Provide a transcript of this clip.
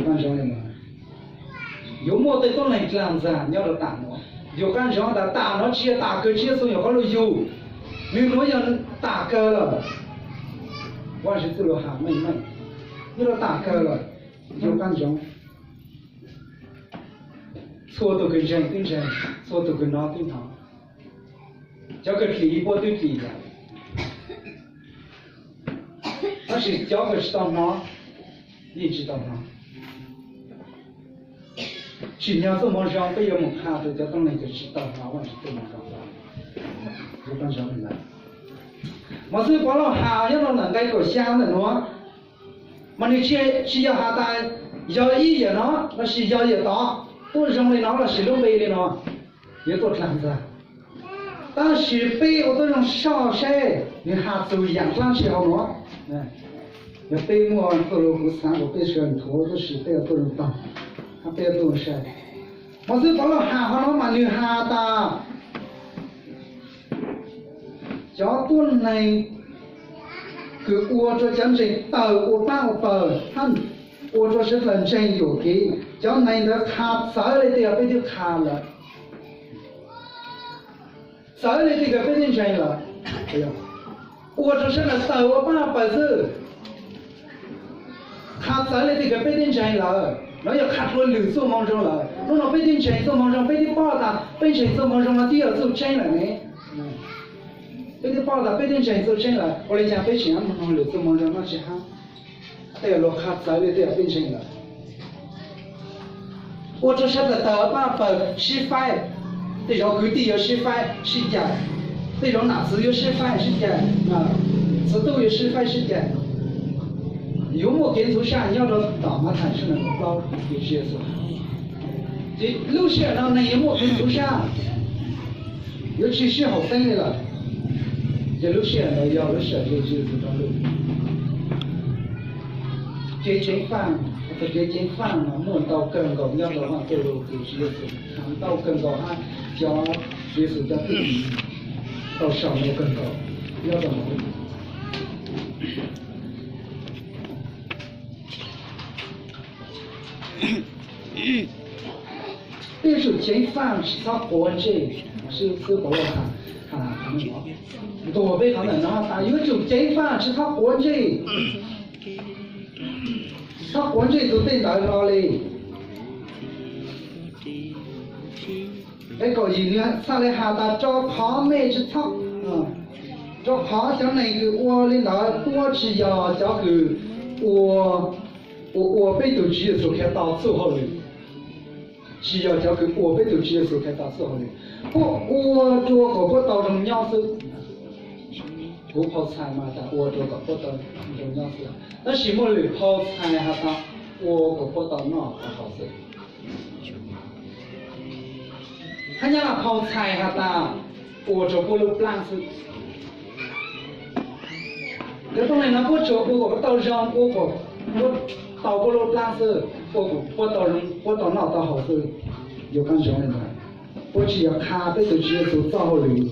Qab ntsoov li no, yuav muaj tej tuab neeg dlaag ntxag nyob rau tam nuav. Yug qab ntsoov tas tam nuav tsi yog tam kawg Tswv Yexus nyuam qhuav lug yug, nwg nuav yog tam kawg lawm. Vaajtswv txuj lug has meej meej, nyob rau tam kawg lawm. Yug qab ntsoov, txhua tug kws ntseeg twb ntseeg, txhua tug kws hnov twb hnov, cov kws dlim puab twb dlim lawm, tab sis cov kws tsi tau hnov yeej tsi tau hnov. Tsim nyog txuj moo zoo peb yuav moog qha rua cov tuab neeg kws tsi tau hnov Vaajtswv txuj moo zoo. Mas xib Pov Lauj has nyob rau ntawm nqai kaum xya ntawm nuav, mas nwg tsi, tsi yog has tas yog ib yam no lossis yog yam tod tuaj zoo li no lossis lub npe li no, yuav tuaj dlaag ntxag. Tab sis peb ua tuab zoo soj seb nwg has txug yaam dlaab tsi hauv nuav. Yog peb muaj txuj lug, kuv xaav kuas peb sawv nthuav, tab sis peb ua tuab zoo taag, hab peb ua tuab zoo sai. Mas xib Pov Lauj has hov no mas nwg has tas cov tuab neeg kws ua rua cov ntseeg tawg ua paab ua pawg hab ua rua sawv dlawg ntseeg yuam kev, cov neeg ntawd qha txawv le tej yog peb twb qha lawm. Txawv le tej kws peb twb ntseeg lawm, ua rua sawv dlawg tawg ua paab ua pawg xwb. Qha txawv le tej kws peb twb ntseeg lawm, nuav yog qha dlua lwm txuj moo zoo lawm. Nub nua peb twb ntseeg txuj moo zoo, peb twb paub tas peb ntseeg txuj moo zoo no twb yog txuj tseeb lawm ne. Peb twb paub tas peb twb ntseeg txuj tseeb lawm, ua le caag peb tseem mloog lwm txuj moo zoo noj tsi hab? Tej yog luag qha txawv le tej yog peb ntseeg lawm. Ua rua sawv dlawg tawg paab pawg sib faib, tej zaum kwv tij yuav sib faib sib cais, tej zaum nam txwv yuav sib faib sib cais, txwv tub yuav sib faib sib cais. Yuav muaj kev ntxhov sab nyob rau tom Mathais tshooj nees nkaum plaub, Tswv Yexus. Ces lub sij hawm no neeg yuav muaj kev ntxhov sab, yuav tsis sib haum xeeb li lawm. Ces lub sij hawm ntawd yog lub sij hawm Tswv Yexus rov lug. Kev ceev faaj, txog kev ceev faaj no muaj ntau kawg nkaus nyob rau Vaaj Txuj Lug kws Tswv Yexus has ntau kawg nkaus hab cov Tswv Yexus cov tub tau sau ntau kawg nkaus nyob rau hauv. Peb yuav tsum ceev faj tsis txhob quav ntsej. Xib Pov Lauj has ntuas peb qhov ntawm no tas yuav tsum ceev faj tsis txhob quav ntsej. Tsis txhob quav ntsej tus tej ntawd hlo li. Nqe kaum yim nws txhaj le has tas rau qhov mej tsis txhob, rau qhov cov neeg kws ua li ntawd puab tsis yog cov kws ua, ua, ua peb tus Tswv Yexus Khetos txuj hauj lwm. Tsis yog cov kws ua peb tus Tswv Yexus Khetos txuj hauj lwm. Puab ua rua kom puab tau zoo nyob xwb. Kuv phau txhais mas tas ua rua kom puab tau zoo nyob xwb, tab sis muaj lwm phau txhais has tas ua kom puab tau noj tau haus xwb. Hab nyab laj phau txhais has tas ua rua puab lub plaab xwb. Cov tuab neeg no puab tsuas ua kom puab tau zoo, ua kom puab tau puab lub plaab xwb, ua kom puab tau zoo, puab tau noj tau haus xwb. Yuav qab ntsoov li ntawd, puab tsis yog qha peb tus Tswv Yexus txoj hauj lwm.